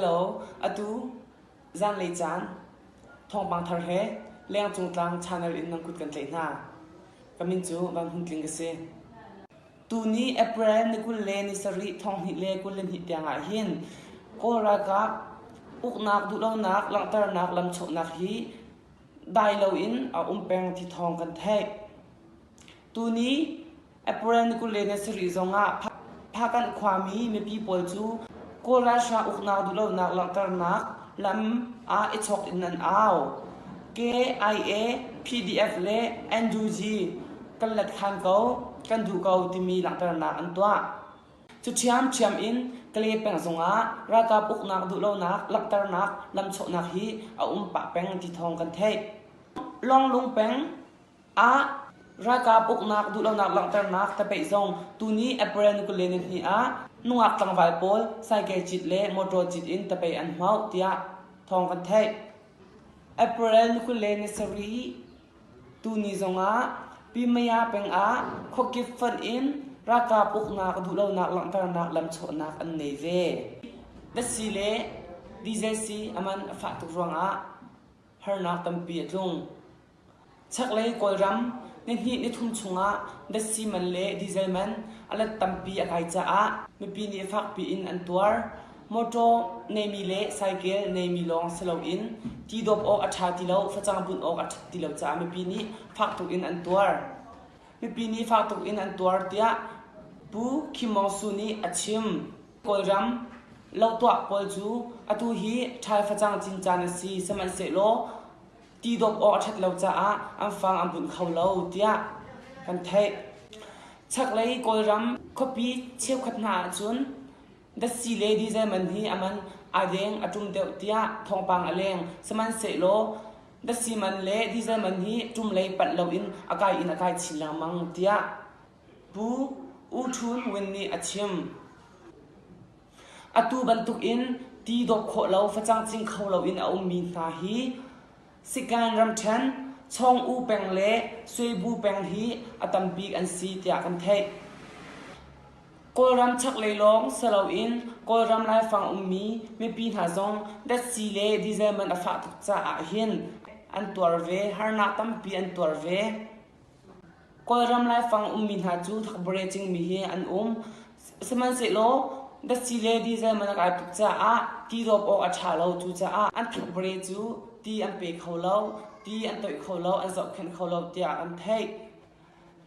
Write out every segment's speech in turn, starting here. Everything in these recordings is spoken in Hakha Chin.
Hello, atu zanlei caan thawngpang thar he Lengcung Tlang channel in nan kut kan tlaih hna. Ka min cu Van Hmun Tling ka si. Tuni April ni 20 le ni sarih thonghnih le 22 tiang ah hin Kawl ralkap uknak duhlonak langhternak lamchawhnak hi dai loin a um peng ti thawng kan theih. Tuni April ni 20 le ni sarih zongah Phakanh khuami mipi pawl cu Kawl ralhrang uknak duhlonak langhternak lam ah i chawk in an au. KIA, PDF le NUG kan let khan ko, kan duh ko timi langhternak an tuah. Cu ṭhiamṭhiam in Kale peng zongah ralkap uknak duhlonak langhternak lamchawhnak hi a um pah peng ti thawng kan theih. Lawnglung peng ah ralkap uknak duhlonak langhternak tapeih zong tuni April ni 22 ah nungak tlangval pawl saikel cit le motor cit in tapeih an hmauh tiah thawng kan theih. April ni 27 tuni zongah Pimaya peng ah khuakip fonh in ralkap uknak duhlonak langhternak lamchawhnak an nei ve. Datsi le diesel si a man a fah tuk ruangah harnak tampi a tlung. Chaklei Kawlram nihnih nithum chungah datsi man le diesel man a let tampi a kai caah mipi nih fakpi in an tuar. Mawṭaw neimi le saikel neimi lawng si loin ti dawp awk a ṭha ti lo, facang bunh awk a ṭhat ti lo caah mipi nih fak tuk in an tuar. Mipi nih fak tuk in an tuar tiah Pu Kim Mong Su nih a chim. Kawlram lotuah pawl cu atu hi ṭhal facang cin caan a si, sihmanhsehlaw ti dawp awk a ṭhat lo caah an fang an bunh kho lo tiah kan theih. Chaklei Kawlram khuapi cheukhat hna ahcun Datsi le diesel man hi a man aa deng a ṭum deuh tiah thawngpang a leng. Sihmanhsehlaw datsi man le diesel man hi ṭum lei panh loin a kai in a kai chin lengmang tiah Pu U Htun Win nih a chim. Atu bantukin ti dawp khawh lo, facang cing kho loin a ummi hna hi Sikan ramṭhen, Chawng-U peng le Suibu peng hi a tambik an si tiah kan theih. Kawlram chaklei lawng si loin Kawlram laifang ummi mipi hna zong datsi le diesel man a fah tuk caah hin an tuar ve, harnak tampi an tuar ve. Kawlram laifang ummi hna cu thakbare cingmi hi an um. Sihmanhsehlaw datsi le diesel man a kai tuk caah ti dawp awk a ṭha lo. Cucaah an thakbare cu ti an pe kho lo, ti an toih kho lo, an zohkhenh kho lo tiah kan theih.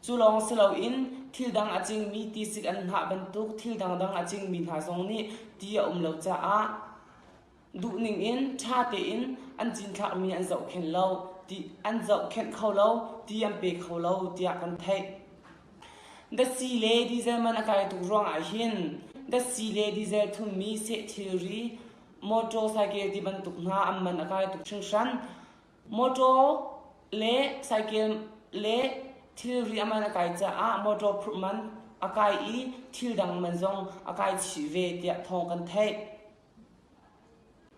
Cu lawng si loin thil dang a cingmi tisik an hnah bantuk thil dangdang a cingmi hna zong nih ti a um lo caah duhning in ṭha tein an cinthlakmi an zohkhenh lo, ti an zohkhenh kho lo, ti an pe kho lo tiah kan theih. Datsi le diesel man a kai tuk ruangah hin datsi le diesel thummi seh thilri, motor cycle ti bantuk hna an man a kai tuk hringhran. Mawṭaw le saikel le thilri a man a kai caah mawṭaw phurh man a kai i thil dang man zong a kai chih ve tiah thawng kan theih.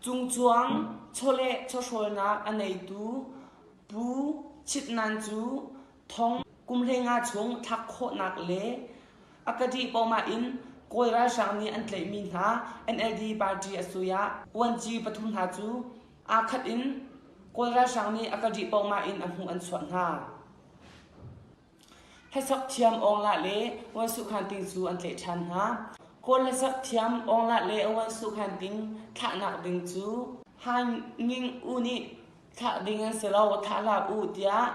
Cungcuang chawleh chawhrawlnak a neitu Pu Chit Nan cu thong kum 15 chung thlak khawhnak le a ka-ṭih pohmah in Kawl ralhrang nih an tlaihmi hna NLD party a suai ah uanci pathum hna cu Aa khat in Kawl ralhrang nih a ka dih pohmah in a hmuh an chuah hna. Hlasak thiam Aung Lah le Wan Su Khan Ting cu an tlaih ṭhan hna. Kawl hlasak thiam Aung Lah le Wan Su Khan Ting thlahnak ding cu Han Nging U nih thlah ding an si lo, thlah hlah u tiah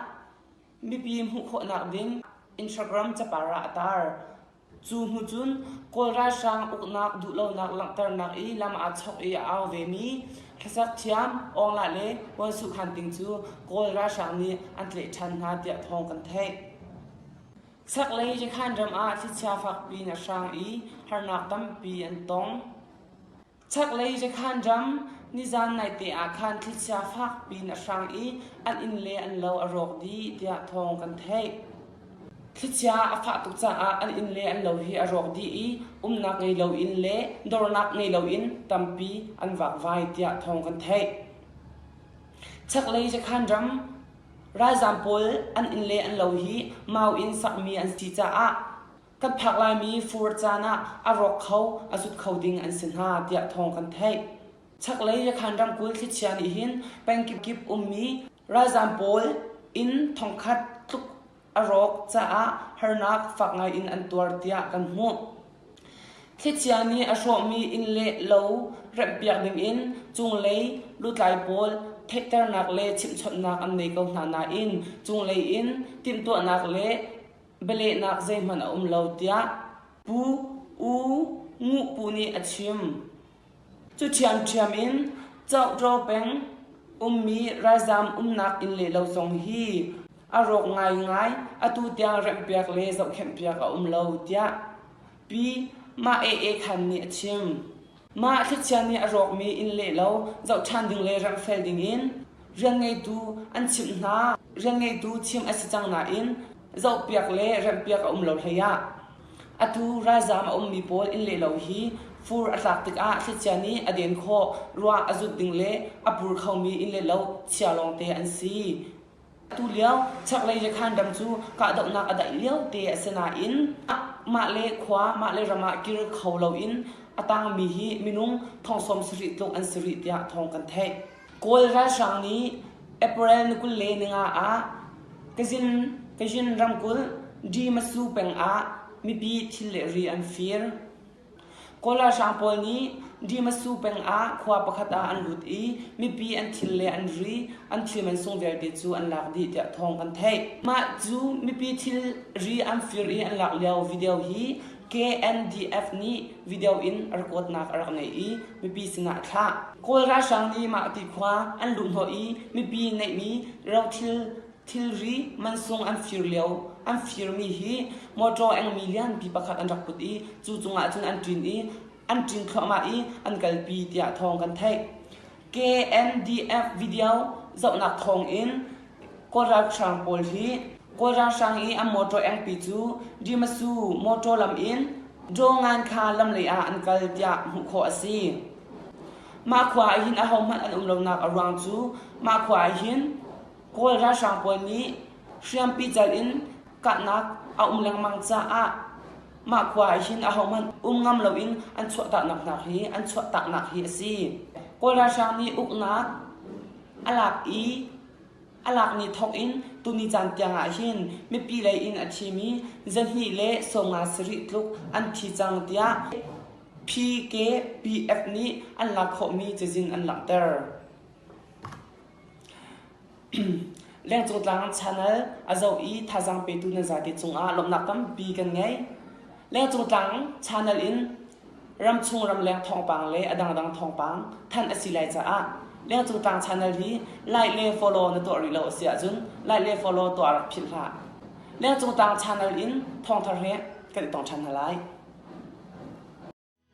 mipi hmuh khawhnak ding Instagram capar ah a tar. Cu hnu cun Kawl ralhrang uknak duhlonak langhternak i lam aa chok i a au vemi hlasak thiam Aung Lah le Huan Su Khan Ting cu Kawl ralhrang nih an tlaih ṭhan hna tiah thawng kan theih. Chaklei Yakhan ram ah thlichia fakpi in a hrang i harnak tampi an tong. Chaklei Yakhan ram nizan naite ah khan thlichia fakpi in a hrang i an inn le an lo a rawk dih tiah thawng kan theih. Thlichia a fah tuk caah an inn le an lo hi a rawk dih i umnak ngei loin le dornak ngei loin tampi an vakvai tiah thawng kan theih. Chaklei Yakhan ram ralzaam pawl an inn le an lo hi mau in sakmi an si caah Kan phak laimi fur caan ah a rawk kho, a zut kho ding an si hna tiah thawng kan theih. Chaklei Yakhan ramkulh thlichia nih hin pengkip kip ummi ralzaam pawl inn thongkhat tluk a rawk caah harnak fak ngai in an tuar tiah kan hmuh. Thlichia nih a hrawhmi inn le lo remhpiak dingin cunglei lutlai pawl theihternak le chimhchawnhnak an nei ko hna nain cunglei in timhtuahnak le bialehnak zeihmanh a um lo tiah Pu U Nguh Pu nih a chim. Cu ṭhiamṭhiam in Cohtaw peng ummi ralzaam umnak inn le lo zong hi a rawk ngaingai, atu tiang remhpiak le zohkhenhpiak a um lo tiah Pi Mah E E Khan nih a chim. Mah thlichia nih a rawkmi inn le lo zoh ṭhan ding le remhfel dingin rianngeitu an chimh hna. Rianngeitu chim a si cang nain zohpiak le remhpiak a um lo hlei ah Atu ralzaam a ummi pawl inn le lo hi fur a tlak tikah thlichia nih a den khawh, ruah a zut ding le a pur khomi inn le lo chia lawngte an si. Atu lio chaklei Yakhan ram cu kahdohnak a daih lio te a si nain mah le khua, mah le ram ah kir kho loin a tangmi hi minung thong 70 tluk an si rih tiah thawng kan theih. Kawl ralhrang nih April ni 25 ah Kazin, Kazin ramkulh Dimasu peng ah mipi thil le ri an fir. Kawl ralhrang pawl nih Dimasu peng ah khua pakhat ah an lut i mipi an thil le an ri, an thil mansung vialte cu an lak dih tiah thawng kan theih. Mah cu mipi thil ri an fir i an lak lio video hi KNDF nih video in record-nak a rak ngei i mipi sinah a thlah. Kawl ralhrang nih mah ti khua an luhhnawh i mipi neihmi rothil thilri mansung an fir lio an firmi hi motor engmi lianpi pakhat an rak put i cu cungah cun an ṭin i an ṭin thluahmah i an kalpi tiah thawng kan theih. KNDF video zohnak thawngin Kawl ralhrang pawl hi Kawl ralhrang i an motor engpi cu Dimasu motor lam in Dawngan kha lam lei ah an kal tiah hmuh khawh a si. Mah khua ah hin ahohmanh an um lonak a ruang cu mah khua ah hin Kawl ralhrang pawl nih hriampi cal in kahnak a um lengmang caah mah khua ah hin ahohmanh um ngam loin an chuahtaknak hna hi an chuahtaknak hi a si. Kawl ralhrang nih uknak a lak i a lak ni thawk in tuni caan tiang ah hin mipi lei in a thimi 257 tluk an thi cang tiah PKPF nih an lak khawhmi cazin an langhter. Lengcung Tlang channel a zoh i thazaang petu nan zate cungah lawmhnak tampi kan ngei. Lengcung Tlang channel in ramchung ramleng thawngpang le a dangdang thawngpang thanh a si lai caah Lengcung Tlang channel hi like le follow na tuah rih lo a si ahcun like le follow tuah rak philh hlah. Lengcung Tlang channel in thawngthar he kan i tong ṭhan hna lai.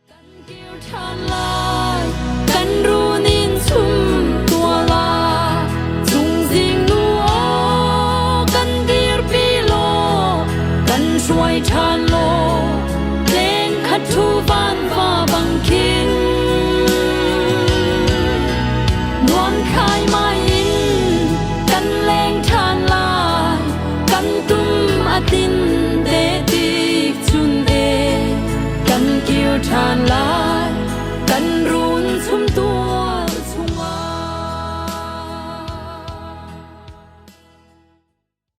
Kan kir ṭhan lai, kan run in chum tua la, chungzing nu aw kan dirpi law, kan hruai ṭhan law, leng khat ṭhu van va bang khin. Nuam khai mai in kan leng ṭhan lai, kan tum a tin te tik chun e. Kan kir ṭhan lai, kan run chum tuah.